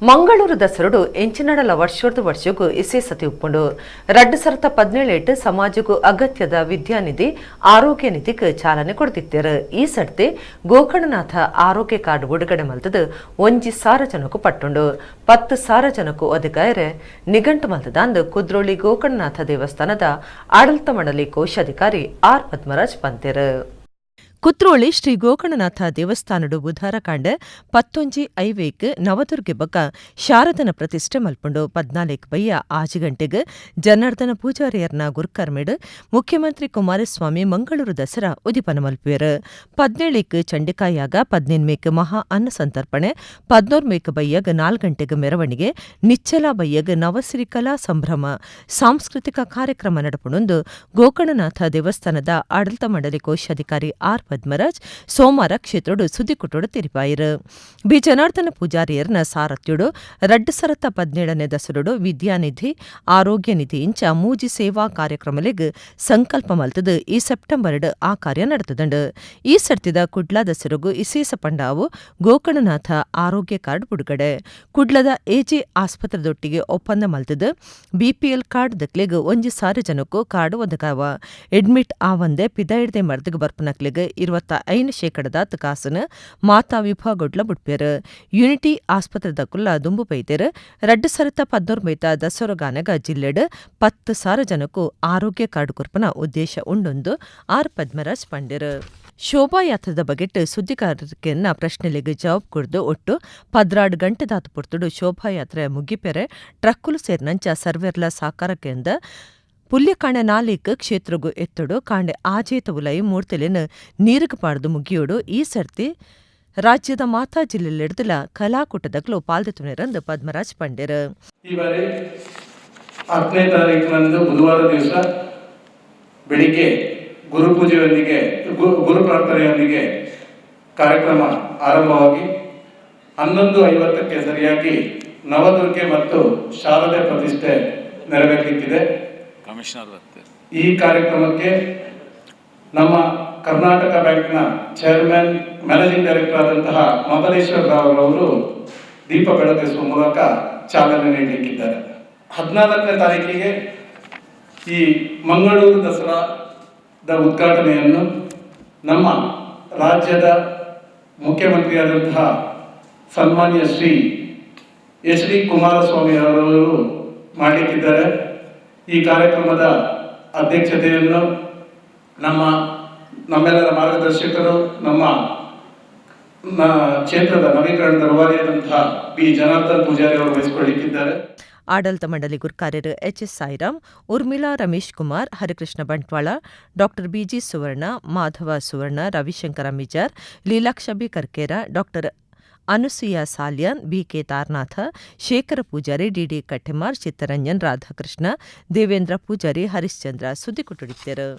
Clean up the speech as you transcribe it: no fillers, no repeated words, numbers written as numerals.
ಮಂಗಳೂರು ದಸರಡು ಎಂಚಿನಡಲ ವರ್ಷದ ವರ್ಷಗೂ ಇಸೇಸತಿ ಉಪ್ಪುಂಡು. 2017 ಸಮಾಜಕ್ಕೂ ಅಗತ್ಯದ ವಿದ್ಯಾನಿಧಿ ಆರೋಗ್ಯ ನಿಧಿಗೆ ಚಾಲನೆ ಕೊಡ್ತಿದ್ದಾರೆ. ಈ ಸರ್ತಿ ಗೋಕರ್ಣನಾಥ ಆರೋಗ್ಯ ಕಾರ್ಡ್ ಬಿಡುಗಡೆ ಮಲ್ತದು 1,000 ಜನಕ್ಕೂ ಪಟ್ಟುಂಡು. 10,000 ಜನಕ್ಕೂ ಅಧಿಕಾರೆ ನಿಘಂಟು ಮಲ್ತದಂದು ಕುದ್ರೋಳಿ ಗೋಕರ್ಣನಾಥ ದೇವಸ್ಥಾನದ ಆಡಳಿತ ಮಂಡಳಿ ಕೋಶಾಧಿಕಾರಿ ಆರ್ ಪದ್ಮರಾಜ್ ಪಂತೇರು. ಕುದ್ರೋಳಿ ಶ್ರೀ ಗೋಕರ್ಣನಾಥ ದೇವಸ್ಥಾನಡು ಬುಧಾರ ಕಾಂಡ 11:05 ನವದುರ್ಗೆ ಬೊಕ್ಕ ಶಾರದನ ಪ್ರತಿಷ್ಠೆ ಮಲ್ಪುಂಡು. 14 ಬಯ್ಯ 6 ಗಂಟೆಗೆ ಜನಾರ್ದನ ಪೂಜಾರಿಯರ್ನ ಗುರುಕರ್ಮೆಡು ಮುಖ್ಯಮಂತ್ರಿ ಕುಮಾರಸ್ವಾಮಿ ಮಂಗಳೂರು ದಸರಾ ಉದಿಪನ ಮಲ್ಪುವೆರು. 17 ಚಂಡಿಕಾಯಾಗ, 18 ಮಹಾ ಅನ್ನ ಸಂತರ್ಪಣೆ, 11 ಬಯ್ಯಗ್ 4 ಗಂಟೆಗೆ ಮೆರವಣಿಗೆ, ನಿಚ್ಚಲ ಬಯ್ಯಗ್ ನವಸಿರಿ ಕಲಾ ಸಂಭ್ರಮ ಸಾಂಸ್ಕೃತಿಕ ಕಾರ್ಯಕ್ರಮ ನಡಪುಂಡು. ಗೋಕರ್ಣನಾಥ ದೇವಸ್ಥಾನದ ಆಡಳಿತ ಮಂಡಳಿ ಕೋಶಾಧಿಕಾರಿ ಆರ್ ಪದ್ಮರಾಜ್ ಸೋಮವಾರ ಕ್ಷೇತ್ರಡು ಸುದ್ದಿಕುಟೋಡು ತೆರಿಪಾಯಿರು. ಬಿ ಜನಾರ್ದನ ಪೂಜಾರಿಯರ್ನ ಸಾರಥ್ಯುಡು 2017 ದಸರುಡು ವಿದ್ಯಾನಿಧಿ ಆರೋಗ್ಯ ನಿಧಿ ಇಂಚ ಮೂಜಿ ಸೇವಾ ಕಾರ್ಯಕ್ರಮಲೆಗ್ ಸಂಕಲ್ಪ ಮಲ್ತದು ಈ ಸೆಪ್ಟೆಂಬರ್ ಆ ಕಾರ್ಯ ನಡೆತದಂಡು. ಈ ಸರ್ತಿದ ಕುಡ್ಲ ದಸರುಗು ಇಸೇಸ ಪಂಡಾವು ಗೋಕರ್ಣನಾಥ ಆರೋಗ್ಯ ಕಾರ್ಡ್ ಬಿಡುಗಡೆ. ಕುಡ್ಲದ ಎಜೆ ಆಸ್ಪತ್ರೆದೊಟ್ಟಿಗೆ ಒಪ್ಪಂದ ಮಲ್ತದು ಬಿಪಿಎಲ್ ಕಾರ್ಡ್ ದಕ್ಲೆಗ್ 1,000 ಜನಕ್ಕೂ ಕಾರ್ಡ್ ಒದಗಾವ. ಅಡ್ಮಿಟ್ ಆವಂದೆ ಪಿದಾಯಿಡ್ದೆ ಮರ್ದಿಗೆ ಬರ್ಪನಕ್ಲೆಗ್ 25% ಕಾಸನ ಮಾತಾ ವಿಭಾಗೊಡ್ಲ ಬುಡ್ಪೇರು. ಯೂನಿಟಿ ಆಸ್ಪತ್ರೆದ ಕುಲ್ಲ ದುಂಬು ಪೈತೇರು. 2019 ದಸರಗಾನಗ ಜಿಲ್ಲೆಡ್ 10,000 ಜನಕ್ಕೂ ಆರೋಗ್ಯ ಕಾರ್ಡ್ ಕೊರ್ಪನ ಉದ್ದೇಶ ಉಂಡೊಂದು ಆರ್ ಪದ್ಮರಾಜ್ ಪಂಡೆರು. ಶೋಭಾಯಾತ್ರದ ಬಗೆಟ್ ಸುದ್ದಿಗಾರರಿಕೆಯನ್ನ ಪ್ರಶ್ನೆಲೆಗ್ ಜವಾಬ್ ಕೊರ್ದು ಒಟ್ಟು 12 ಗಂಟೆ ದಾತು ಪೊರ್ತುಡು ಶೋಭಾಯಾತ್ರೆ ಮುಗಿಪೆರೆ ಟ್ರಕ್ಕುಲು ಸೇರಿನಂಚ ಸರ್ವೆರ್ಲ ಸಾಕಾರಕ್ಕೆಂದ ಪುಲ್ಯಕಾಂಡೆ 4 ಕ್ಷೇತ್ರಗು ಎತ್ತಡು ಕಾಂಡೆ ಆಜೇತ ಉಲೈ ಮೂರ್ತಿಲೆನ್ ನೀರುಗು ಪಾಡ್ದು ಮುಗಿಯೋಡು. ಈ ಸರ್ತಿ ರಾಜ್ಯದ ಮಾತಾ ಜಿಲ್ಲೆಲೆಡ್ದಲ ಕಲಾಕೂಟದಕ್ಲು ಪಾಲ್ದೆತುನೆರಂದು ಪದ್ಮರಾಜ್ ಪಂಡೆರು. ಈ ಬಾರಿ 10ನೇ ತಾರೀಕಿನಂದು ಬುಧವಾರ ದಿವಸ ಬೆಳಿಗ್ಗೆ ಗುರುಪೂಜೆಯೊಂದಿಗೆ ಗುರು ಪ್ರಾರ್ಥನೆಯೊಂದಿಗೆ ಕಾರ್ಯಕ್ರಮ ಆರಂಭವಾಗಿ 11:50ಕ್ಕೆ ಸರಿಯಾಗಿ ನವದುರ್ಗೆ ಮತ್ತು ಶಾರದೆ ಪ್ರತಿಷ್ಠೆ ನೆರವೇರಲಿಕ್ಕಿದೆ. ಈ ಕಾರ್ಯಕ್ರಮಕ್ಕೆ ನಮ್ಮ ಕರ್ನಾಟಕ ಬ್ಯಾಂಕ್ನ ಚೇರ್ಮನ್, ಮ್ಯಾನೇಜಿಂಗ್ ಡೈರೆಕ್ಟರ್ ಆದಂತಹ ಮಹಾಬಲೇಶ್ವರ ರಾವ್ ಅವರು ದೀಪ ಬೆಳಗಿಸುವ ಮೂಲಕ ಚಾಲನೆ ನೀಡಲಿಕ್ಕಿದ್ದಾರೆ. 14ನೇ ತಾರೀಕಿಗೆ ಈ ಮಂಗಳೂರು ದಸರಾದ ಉದ್ಘಾಟನೆಯನ್ನು ನಮ್ಮ ರಾಜ್ಯದ ಮುಖ್ಯಮಂತ್ರಿಯಾದಂತಹ ಸನ್ಮಾನ್ಯ ಶ್ರೀ ಎಚ್ ಡಿ ಕುಮಾರಸ್ವಾಮಿ ಅವರು ಮಾಡಲಿಕ್ಕಿದ್ದಾರೆ. ಈ ಕಾರ್ಯಕ್ರಮದ ಅಧ್ಯಕ್ಷತೆಯನ್ನು ನಮ್ಮೆಲ್ಲರ ಮಾರ್ಗದರ್ಶಕರು, ನಮ್ಮ ಕ್ಷೇತ್ರದ ನವೀಕರಣದ ರೂವಾರಿಯಾದಂತಹ ಬಿ ಜನಾರ್ದನ್ ಪೂಜಾರಿ ಅವರು ವಹಿಸಿಕೊಳ್ಳಲಿಕ್ಕಿದ್ದಾರೆ. ಆಡಳಿತ ಮಂಡಳಿ ಗುರ್ಕಾರ್ಯರು H S Sairam, Urmila Ramesh Kumar, Harikrishna Bantwal, doctor BG Suvarna, Madhava Suvarna, Ravishankara Mijar, Leelaksha B Karkera, doctor Anusuya Salian, BK Taranatha, Shekhara Poojary, DD Kattemar, Chittaranjan Radhakrishna, Devendra Poojary, Harishchandra ಸುದ್ದಿಕುಟುಡಿತ್ತರು.